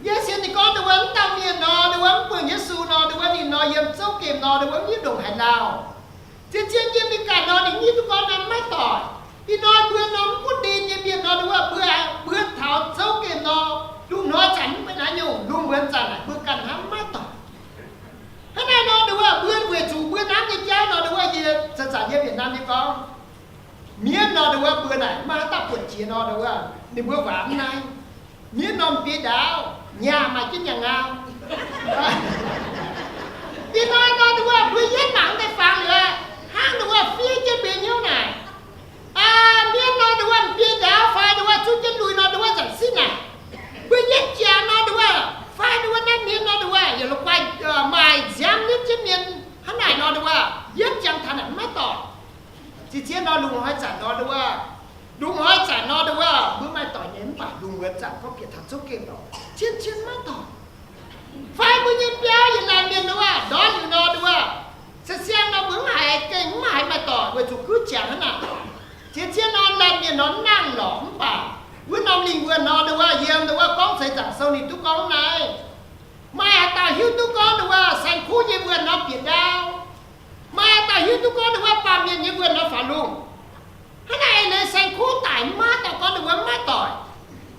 Yie sienx ninh gorngv ndongc wuov mv dauh mienh nor, ndongc wuov mv buangh Yesu nor, ndongc wuov ninh nor yiem zouv gemh nor, ndongc wuov mv hiuv ndongc haaix lauh. Zien-zien yiem mingh ganh nor ninh hiuv duqv gorngv naaiv maiv doic. Ih hnoi mbuo nor mv butv ninh nyei mienh nor, ndongc wuov mbuo, mbuo taux zouv gemh nor, lungh hnoi zanc mv benx haaix nyungc, lungh muonz zanc naaic mbuo ganh hnamv maiv doic. Hnangv naaiv nor ndongc wuov mbuo weic zuqc mbuo hnamv nyei jauv nor, ndongc wuov yie zanc-zanc yiem Việt Nam nyei gorngv, mienh nor, nduov wuov mbuo naaic maiv haaix dauh buonc jiex nor, nduov wuov ninh mbuo waac mv naaiv. Mienv norm biei ndaauv nyaah maaih jienv nyaanh ngau. Ih hnoi nor, nduov wuov mbuo yietv mangc deix fangx liuz aqv, hnangv nduov wuov fiev jienv mbuo hnyouv naaic. Mienv nor, nduov wuov biei ndaauv fai nduov wuov zuqv jienv lui nor, nduov wuov nzanc sieqv naaic, mbuo yietv jangx nor, nduov wuov fai nduov wuov naaiv mienh nor, nduov wuov yietc la'guaih maaih nziaamv nitv jienv mienh hnangv naaic nor, nduov wuov yietv jangx taux naaic maiv doic. Ziex zieqv nor, lungh hnoi zanc nor, nduov wuov, lungh hnoi zanc nor, nduov wuov mbuo maaih doic nyei, mv baac lungh wuonx zanc gorngv bieqc taux zouv gengh lorqc, cien cien maiv doic. Fai mbuo nyei biauv yietc laanh mienh nduov wuov ndortv liuz nor, nduov wuov se siang nor mbuo mv haiz gengh mv haiz maaih doic weic zuqc guv jangx hnangv naaic. Ziex zieqv nor, laanh mienh nor nangh lorqc, mv baac wuov norm lingh wuonh nor, nduov wuov yiem nduov wuov Gorngv Seix Zaangc Sou ninh duqv gorngv naaiv, maaih haaix dauh hiuv duqv gorngv nduov wuov saeng-kuv nyei wuonh nor bieqc ndaauv? Maaih haaix dauh hiuv duqv gorngv nduov wuov baamh mienh nyei wuonh nor faaux lungh? Hnangv naaic eix leiz saeng-kuv daic maiv dauh gorngv nduov wuov maiv doic.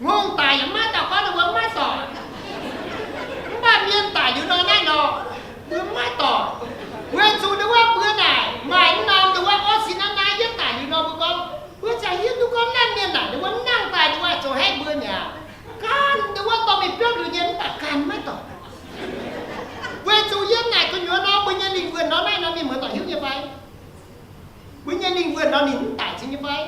Ngongh daic yaac maiv dauh gorngv nduov wuov maiv doic. Mv baac mienh daic liuz nor naaiv nor, mbuo maiv doic. Weic zuqc nduov wuov mbuo naaic maaih norm nduov wuov orv sin naaiv naaiv yietv daic liuz nor mbuo gorngv, mbuo ziouc hiuv duqv gorngv naaiv mienh naaic nduov wuov nangh daaih nduov wuov zoux haeqv mbuo mi'aqv. Ganh nduov wuov dorh mingh biopv liuz nyei mv baac ganh maiv doic. Weic zuqc yiem naaic gu'nyuoz nor mbuo nyei lingh wuonh nor naaiv nor mienh muoz-doic hiuv nyei fai? Mbuo nyei lingh wuonh nor ninh mv daic cingx nyei fai?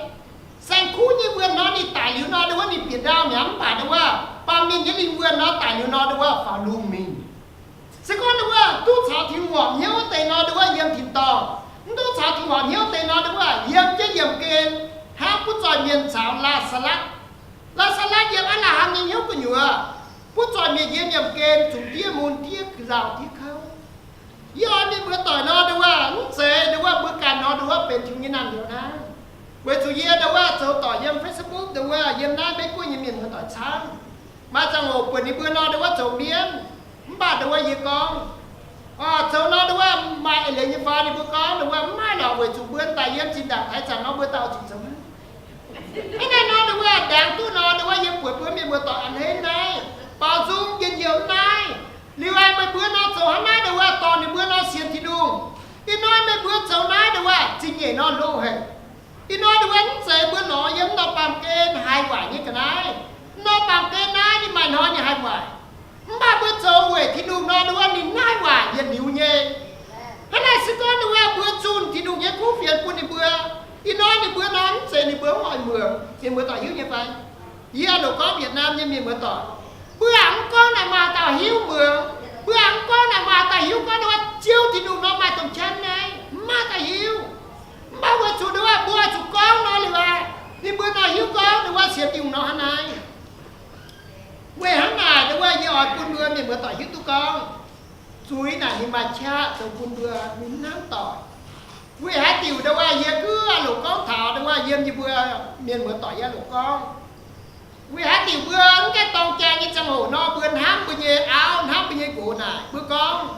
Saeng-kuv nyei wuonh nor ninh daic liuz nor nduov wuov ninh bieqc ndaauv mi'aqv, mv baac nduov wuov baamh mienh nyei lingh wuonh nor daic liuz nor nduov wuov faaux lungh mingh. Se gorngv nduov wuov duqv caux Tin-Hungh hnyouv deix nor nduov wuov yiem tin-dorngh, mv duqv caux Tin-Hungh hnyouv deix nor nduov wuov yiem jienv yiemh gen, hnangv butv zoih mienh caux Laa^saa^latv. Laa^saa^latv yiem Apc^laa^ham nyei hnyouv gu'nyuoz, butv zoih mienh yiem yiemh gen zuqc diev mun diev nzauh diev kouv. Yie oix mienh muoz-doic nor nduov wuov mv zeiz nduov wuov mbuo ganh nor nduov wuov benx Tin-Hungh nyei naamh nyouz hnangv. Weic zuqc yie nduov wuov zoux doic yiem Facebook nduov wuov yiem naaiv Meiv Guoqv nyei mienh muoz-doic camv. Maaih ziangh hoc buatc ninh mbuo nor nduov wuov zoux mienv, mv baac nduov wuov yie gorngv, zoux nor nduov wuov maaih eix leiz nyei fai? Ninh mbuo gorngv nduov wuov mv maaih lorqc, weic zuqc mbuo daaih yiem zinh ndaangc taux ih zanc nor mbuo daaih oix zuqc zoux hnangv. Hnangv naaiv nor nduov wuov ndaangc duqv nor nduov wuov yie buatc mbuo mienh muoz-doic a'hneiv naaiv, baaux nzung njien-youh naaiv. Liuz aengx meih mbuo nor zoux hnangv naaiv nduov wuov dorh ninh mbuo nor sienx Tin-Hungh. Ih hnoi meih mbuo zoux naaiv nduov wuov zingh nyeic nor loz-haic. Ih hnoi nduov wuov mv zeiz mbuo lorz yiem norm baamh gen haiz waaic nyei ga'naaiv. Norm baamh gen naaiv ninh maaih hnoi ninh haiz waaic. Mv baac mbuo zoux weic Tin-Hungh nor nduov wuov ninh naaiv waaic yietc liuz nyei. Hnangv naaic se gorngv nduov wuov mbuo zunh Tin-Hungh nyei kuv fienx bun ninh mbuo, ih hnoi ninh mbuo nor mv zeiz ninh mbuo mv oix muangx. Mienh muoz-doic hiuv nyei fai? Yie loc gorngv Việt Nam nyei mienh muoz-doic, mbuo aengx mv gorngv naaic maaih dauh hiuv muangx. Mbuo aengx mv gorngv naaic maaih dauh hiuv gorngv nduov wuov Ziouv Tin-Hungh nor maaih domh qanv naaiv, mv maaih dauh hiuv. Mv baac weic zuqc nduov wuov mbuo oix zuqc gorngv nor liuz aqv, ninh mbuo nor hiuv gorngv nduov wuov sienx Tin-Hungh nor hnangv naaiv. Weic hnangv naaic nduov wuov yie oix bun mbuo mienh muoz-doic hiuv duqv gorngv, zuiz naaic ninh maaih qaqv zoux bun mbuo mv hnamv doic. Weic haaix diuc nduov wuov yie gux aav loc gorngv taux nduov wuov yiem yie mbuo mienh muoz-doic yie aav loc gorngv, weic haaix diuc mbuo mv gaengh dorng jaa nyei ziangh hoc nor mbuo hnamv mbuo nyei auv, hnamv mbuo nyei nqox naaic, mbuo gorngv,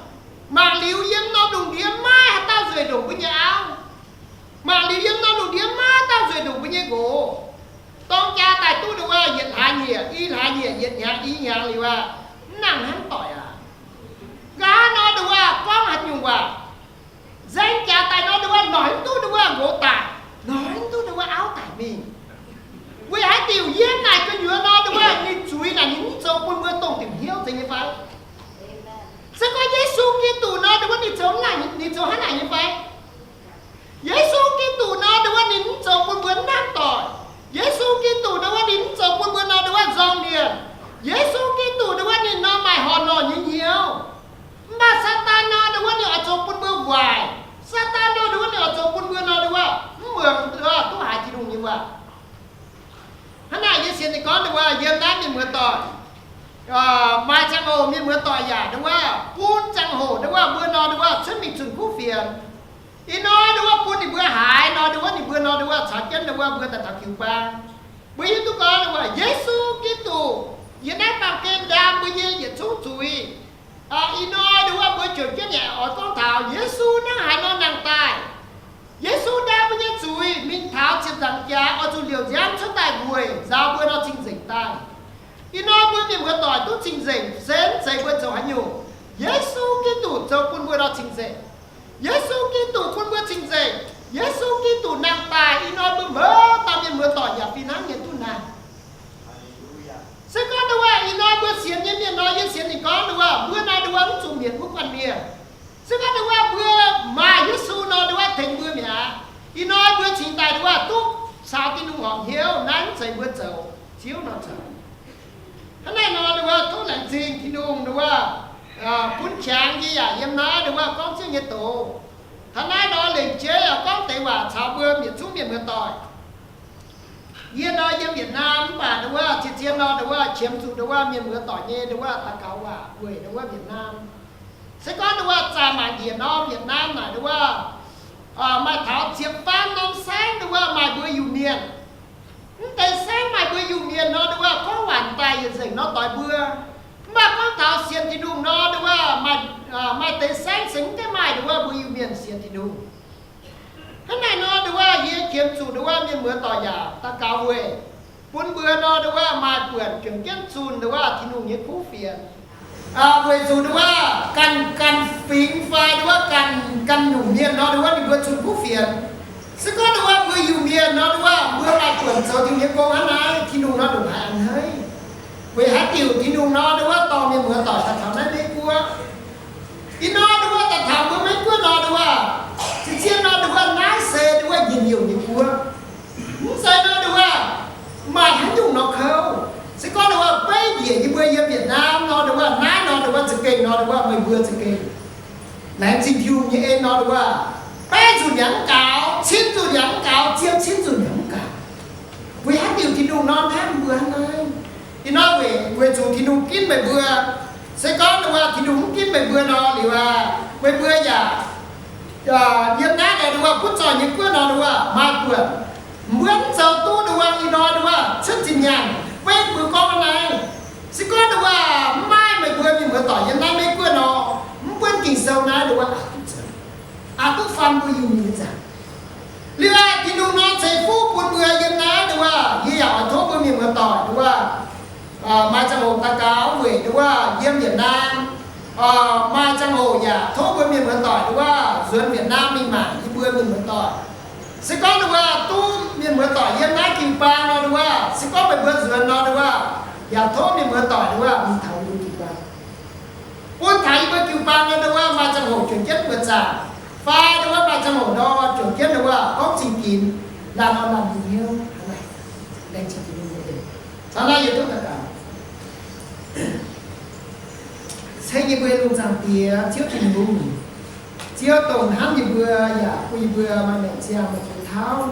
mangc liuz yiem norm lungh ndiev maiv haaix dauh nzueic ndongc mbuo nyei auv. Mangc liuz yiem norm lungh ndiev maiv haaix dauh nzueic ndongc mbuo nyei nqox. Dorng jaa daaih duqv nduov wuov yietc hlaax nyieqc, i hlaax nyieqc, yietc hnyangx, i hnyangx liuz aqv, mv nangc hnamv doic aqv. Nqa'haav nor nduov wuov gorngv haaix nyungc waac, nzaeng jaax daaih nor nduov wuov noic mv duqv nduov wuov nqox daic, noic mv duqv nduov wuov auv daic mingh. Weic haaix diuc yiem naaic gu'nyuoz nor nduov wuov ninh zuiz naaic ninh mv zoux bun mbuo dongh diuc hnyouv nzengc nyei fai? Se gorngv Yesu Giduc nor nduov wuov ninh zoux, ninh zoux hnangv naaic nyei fai? Yesu Giduc nor nduov wuov ninh mv zoux bun mbuo hnamv doic. Yesu Giduc nduov wuov ninh mv zoux bun mbuo nor nduov wuov nzorng mienh. Yesu Giduc nduov wuov ninh nor maaih horh norh nyei hnyouv. Mv baac Saadaan nor nduov wuov ninh oix zoux bun mbuo waaic. Saadaan nor nduov wuov ninh oix zoux bun mbuo nor nduov wuov mv muangx nduov wuov duqv haiz Tin-Hungh nyei waac. Hnangv naaic yie sienx nyei gorngv nduov wuov yiem naaiv mienh muoz-doic, maaih ziangh hoc mienh muoz-doic yaac nduov wuov bun ziangh hoc nduov wuov mbuo nor nduov wuov cuotv mingh zunh kuv fienx. Ih hnoi nduov wuov bun ninh mbuo haiz nor nduov wuov ninh mbuo nor nduov wuov caux jienv nduov wuov mbuo daaih taux jiu-baang. Mbuo hiuv duqv gorngv nduov wuov Yesu Giduc yiem naaiv baamh gen ndaam mbuo nyei yietc zungv zuiz. Ih hnoi nduov wuov mbuo juangc jienv yaac oix gorngv taux Yesu hnangv haaix nor nangh daaih. Yesu ndaam mbuo nyei zuiz mingh taux ziepc nzaangc jaax oix zuqc liouc nziaamv cuotv daaih weic nzaaux mbuo nor cing-nzengc daaih. Ih hnoi mbuo mienh muoz-doic duqv cing-nzengc se mv zeiz mbuo zoux haaix nyungc. Yesu Giduc zoux bun mbuo nor cing-nzengc. Yesu Giduc bun mbuo cing-nzengc. Yesu Giduc nangh daaih, ih hnoi mbuo mouz caux Tin-Hungh horpc hnyouv, naaiv mv zeiz mbuo zoux, Ziouv nor zoux. Hnangv naaiv nor, nduov, tov laengz zingh Tin-Hungh, nduov, bun qangx yie yaac yiem naaiv, nduov, gorngv Ziouv nyei doz. Hnangv naaiv nor, lengc jeiv yaac gorngv deix waac caux mbuo yietc zungv mienh muoz-doic. Yie nor yiem Việt Nam mv baac, nduov, zien-zien nor, nduov, qiemx zuqc, nduov, mienh muoz-doic nyei, nduov, daux gaux waac weic, nduov, Việt Nam. Se gorngv, nduov, zaah mangc njiec norm Việt Nam naaic, nduov, maaih taux ziepc faam norm saengv, nduov, maaih mbuo Iu-Mienh. Mv deix saengv maaih mbuo Iu-Mienh nor, nduov, gorngv waac daaih yietc nzengc nor doix mbuo. Mv baac gorngv taux sienx Tin-Hungh nor, nduov, maaih deix saengv se mv gaengh maaih, nduov, mbuo Iu-Mienh sienx Tin-Hungh. Hnangv naaiv nor, nduov, yie qiemx zuqc, nduov, mienh muoz-doic yaac daux gaux weic bun mbuo nor, nduov, maaih buonc juangc jienv zunh, nduov, Tin-Hungh nyei kuv fienx. Weic zuqc, nduov, ganh, ganh fingx fai, nduov, ganh, ganh nyungc mienh nor, nduov, ninh mbuo zunh kuv fienx. Se gorngv, nduov, mbuo Iu-Mienh nor, nduov, mbuo maaih buonc zoux Tin-Hungh nyei gong hnangv naaiv, Tin-Hungh nor ndongc haaix an haiv. Weic haaix diuc Tin-Hungh nor, nduov, dorh mienh muoz-doic daaih taux naaiv Meiv Guoqv. Ih nor, nduov, daaih taux mbuo Meiv Guoqv nor, nduov, zien-zien nor, nduov, naaiv se, nduov, njien-youh nyei guoqv. Mv zeiz nor, nduov, maaih haaix nyungc nor kouv. Se gorngv, nduov, beiv njiec yie mbuo yiem Việt Nam nor, nduov, naaiv nor, nduov, za'gengh nor, nduov, meih mbuo za'gengh laengz zingh Tin-Hungh nyei en nor, nduov, beiv nzunc yaac mv gaux, cin nzunc yaac mv gaux, ziepc cin nzunc yaac mv gaux. Weic haaix diuc Tin-Hungh nor hnamv mbuo hnangv naaiv? Ih nor weic, weic zuqc Tin-Hungh ginv meih mbuo. Se gorngv, nduov, Tin-Hungh mv ginv meih mbuo nor, liuz aqv, meih mbuo yaac yiem naaiv, nduov, butv zoih nyei guoqv nor, nduov, maaih buonc mbuo mv zoux duqv, nduov, ih nor, nduov, cuotv zinh nyaanh. Beiv mbuo gorngv hnangv naaiv, se gorngv, nduov, mv maaih meih mbuo mienh muoz-doic yiem naaiv Meiv Guoqv nor, mv buonv Ging-Sou naaiv, nduov, aqc duqv faan mbuo Iu-Mienh nyei nzaangc. Liuz aqv, Tin-Hungh nor ceix fuqv bun mbuo yiem naaiv, nduov, yie yaac oix tov mbuo mienh muoz-doic, nduov, maaih ziangh hoc daux gaux weic, nduov, yiem Việt Nam. Maaih ziangh hoc yaac tov mbuo mienh muoz-doic, nduov, nzuonx Việt Nam mingh mangc yie mbuo mienh muoz-doic. Se gorngv, nduov, duqv mienh muoz-doic yiem naaiv jiu-baang nor, nduov, se gorngv meih mbuo nzuonx nor, nduov, yaac tov mienh muoz-doic, nduov, mingh taux yie mbuo jiu-baang, bun taux yie mbuo jiu-baang nor, nduov, maaih ziangh hoc juangc jienv buoqc zaangc, fai, nduov, maaih ziangh hoc nor juangc jienv, nduov, gorngv zingh ginx, laanh nor laanh nyei hnyouv. Laengz zingh Tin-Hungh nyei en. Caux naaiv yie duqv daux gaux. Se yie mbuo nyei lungh zaangc Diex, Ziouv Tin-Hungh, Ziouv dongh hnamv yie mbuo yaac bun yie mbuo maaih maengc ziangh maaih jiex tauv.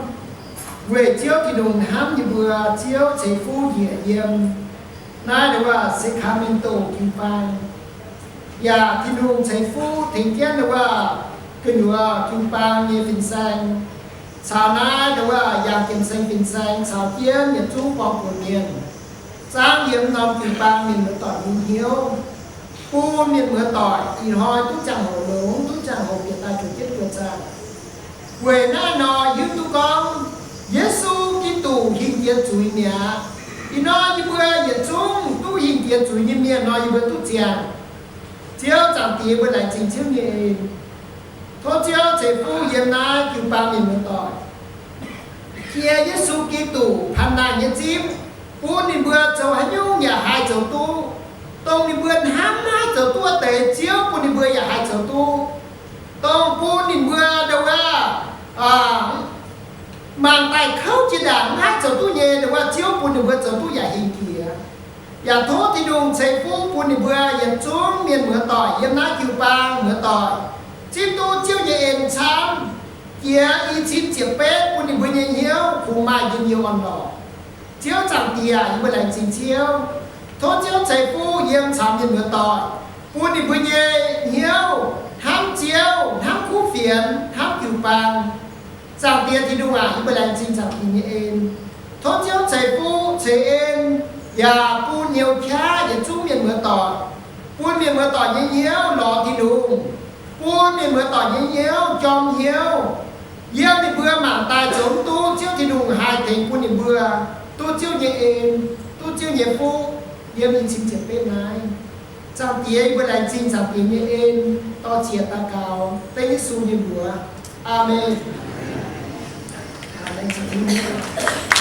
Weic Ziouv Tin-Hungh hnamv yie mbuo, Ziouv ceix fuqv njiec yiem naaiv, nduov, Sacramento jiu-baang. Yaac Tin-Hungh ceix fuqv tengx jienv, nduov, gu'nyuoz jiu-baang nyei fin-saeng, caux naaiv, nduov, yangh Gem-Seng fin-saeng caux jienv yietc zungv borng-buoc mienh, zaangv yiem norm jiu-baang mienh muoz-doic nyei hnyouv, bun mienh muoz-doic ih hnoi duqv ziangh hoc longx, duqv ziangh hoc bieqc daaih juangc jienv buoqc zaangc. Weic naaiv nor hiuv duqv gorngv Yesu Giduc hingh jiex zuiz mi'aqv. Ih hnoi yie mbuo yietc zungv duqv hingh jiex zuiz nyei mienh nor, yie mbuo duqv ziangh. Ziouv Zaangc Diex, mbuo laengz zingh Ziouv nyei en. Tov Ziouv ceix fuqv yiem naaiv jiu-baang mienh muoz-doic, jiex Yesu Giduc panh naaic nyei zipv, bun ninh mbuo zoux haaix nyungc yaac haih zoux duqv. Dongh ninh mbuo hnamv maiv zoux duqv wuov deix, Ziouv bun ninh mbuo yaac haih zoux duqv. Dongh bun ninh mbuo, nduov, mangc daaih kouv jiex ndaangc maiv haih zoux duqv nyei, nduov, Ziouv bun ninh mbuo zoux duqv yaac hingh jiex. Yaac tov Tin-Hungh ceix fuqv bun ninh mbuo yietc zungv mienh muoz-doic yiem naaiv jiu-baang muoz-doic zipv duqv Ziouv nyei en camv, jiex i cin ziepc betv bun ninh mbuo nyei hnyouv kungx maaih njien-youh orn-lorqc. Ziouv Zaangc Diex, yie mbuo laengz zingh Ziouv. Tov Ziouv ceix fuqv yiem caux mienh muoz-doic, bun ninh mbuo nyei hnyouv hnamv Ziouv, hnamv kuv fienx, hnamv jiu-baang. Zaangc Diex Tin-Hungh aac, yie mbuo laengz zingh Zaangc Diex nyei en. Tov Ziouv ceix fuqv ceix en, yaac bun nyouz qaqv yietc zungv mienh muoz-doic, bun mienh muoz-doic nyei hnyouv lorz Tin-Hungh, bun mienh muoz-doic nyei hnyouv jorm hnyouv. Yiem ninh mbuo mangc daaih zoux mv duqv, Ziouv Tin-Hungh haih tengx bun ninh mbuo duqv Ziouv nyei en, duqv Ziouv nyei fuqv yiem i cin ziepc betv naaiv. Zaangc Diex, yie mbuo laengz zingh Zaangc Diex nyei en, dor-ziec daux gaux dengv Yesu nyei mbuox. Aamen. Laengz zingh Tin-Hungh.